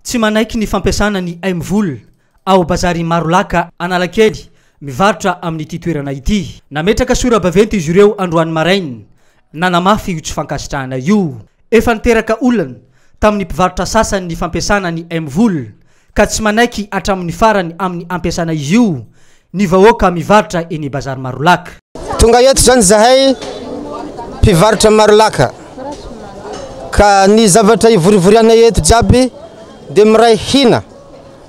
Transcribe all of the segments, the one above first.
Tsy manaiky ny fampiasana ny MVola ao Bazary Marolaka Analakely mivarotra amin'ity toerana ity. Nametraka sora-baventy izy ireo androany maraina nanamafy io tsy fankasitrahana io. Efa niteraka olana tamin'ny mpivarotra sasany ny fampiasana ny MVola ka tsy manaiky hatramin'ny farany amin'ny ampiasana izy io ny vahoaka mivarotra eny Bazary Marolaka. Tonga eto zany zahay mpivarotra Marolaka ka ny zavatra ivorivoriana eto jiaby dia miray hina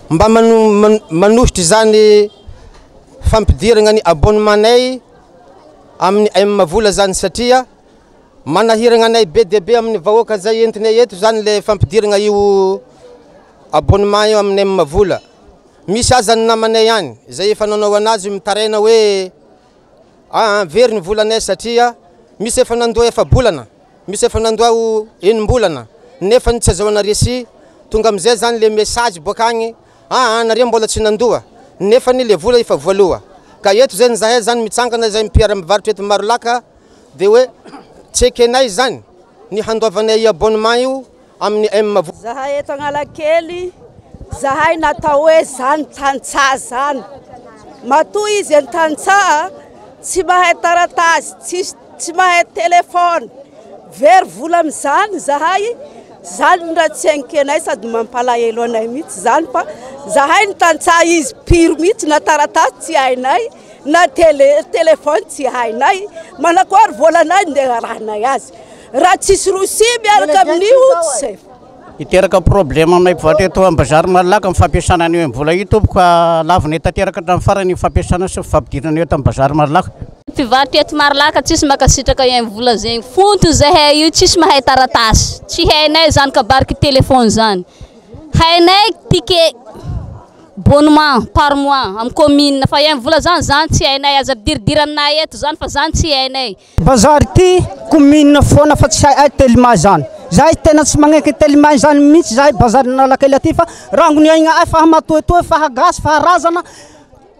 mba manohitra izany fampidirana ny abonnement-nay amin'ny MVola zany satria manahirana anay be dia be amin'ny vahoaka zay entinay eto zany le fampidirana io abonnement io amin'ny MVola. Misy aza ny namanay any zay efa nanao anazy mitaraina hoe aa very ny volanay satria misy efa nandoa efa-bolana, misy efa nandoa enim-bolana nefa tsy azahoana reçu. Tonga amizay zany le message boaka agny aa nareo mbola tsy nandoa nefa le vola efa voaloa. Ka eto zany zahay zany mitsangana zay mpiara-mivarotra eto Marolaka de hoe tsy ekenay zany ny handoavanay abonnement io amin'ny M. Zahay eto Analakely, zahay natao hoe zany tantsaha zany. Matoa izy ny tantsaha tsy mahay taratasy, tsisy tsy mahay téléphone. Very vola amin'izany zahay, zany no raha tsy ekenay sady mampalahelo anay mihitsy zany fa zahay ny tantsaha izy pire mihitsy na taratasy tsy hainay na télé téléphone tsy hainay. Manakory volanay ndeha arahanay azy. Raha tsisy rosia miaraka amin'io tsy zay. Hiteraka problème aminay mpivarotra eto Ambazary Marolaka ny fampiasana an'io MVola io tompoko ka lavinay tanteraka hatramin'ny farany ny fampiasana sy ny fampidirana io eto Ambazary Marolaka. Mpivarotra eto Marolaka tsisy mankasitraka MVola zegny. Fontony zahay io tsisy mahay taratasy. Tsy hainay zany kabariky téléphone zany. Hainay ticket abonnement par mois amin'ny commune fa MVola zany zany tsy hainay. Aza ampidiridira aminay eto zany fa zany tsy hainay. Bazary ty commune foana fa tsy hay Telma zany. Zahay tena tsy magneky Telma zany mihitsy zahay bazary Analakely aty fa rangony aigna ay fa matoetoe fa gasy fa razana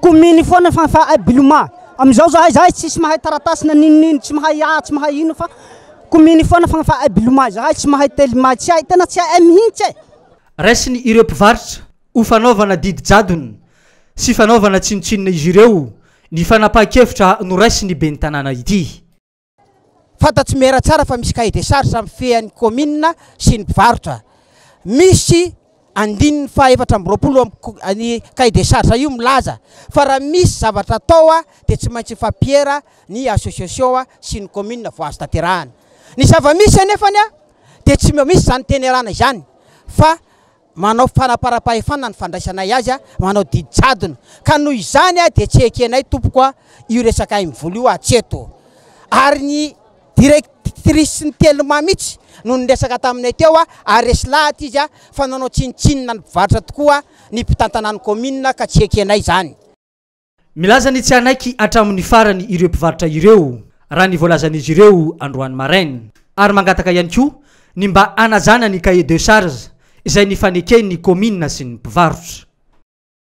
commune foana fa fa ay biloma. Amizao zahay zahay tsisy mahay taratasy na ninonino tsy mahay a tsy mahay ino fa commune foana fa fa ay biloma zahay tsy mahay Telma tsy hay tena tsy hay mihitsy e. Raisiny ireo mpivarotra ho fanaovana didy jadona sy fanaovana tsinontsinona izy ireo ny fanapahan-kevitra noraisin'ny ben'ny tanàna ity. Fantatsy maire tsara fa misy cahier de charge mifehy ny commune sy ny mpivarotra. Misy andininy faha 24 amin'ny cahier de charge io milaza fa raha misy zavatra atao dia tsy maintsy mifampiera ny association sy ny commune vao azo tanterahana. Ny zava-misy anefany dia tsy mba misy izany teny erana izany fa manao fanaparam-pahefana ny fandraisanay azy, manao didy jadona. Ka noho izany dia tsy ekenay tompoko io resaka MVola io hatreto. Ary ny directrice ny Telma mihitsy no niresaka taminay teo ary resy lahatra izy fa nanao tsinontsinona ny mpivarotra tokoa ny mpitantana ny commune ka tsy ekenay izany. Milaza ny tsy hanaiky hatramin'ny farany ireo mpivarotra ireo raha ny voalazan'izy ireo androany maraina. Ary mangataka ihany koa ny mba hanajana ny cahier de charge izay nifaneken'ny kaominina sy ny mpivarotra.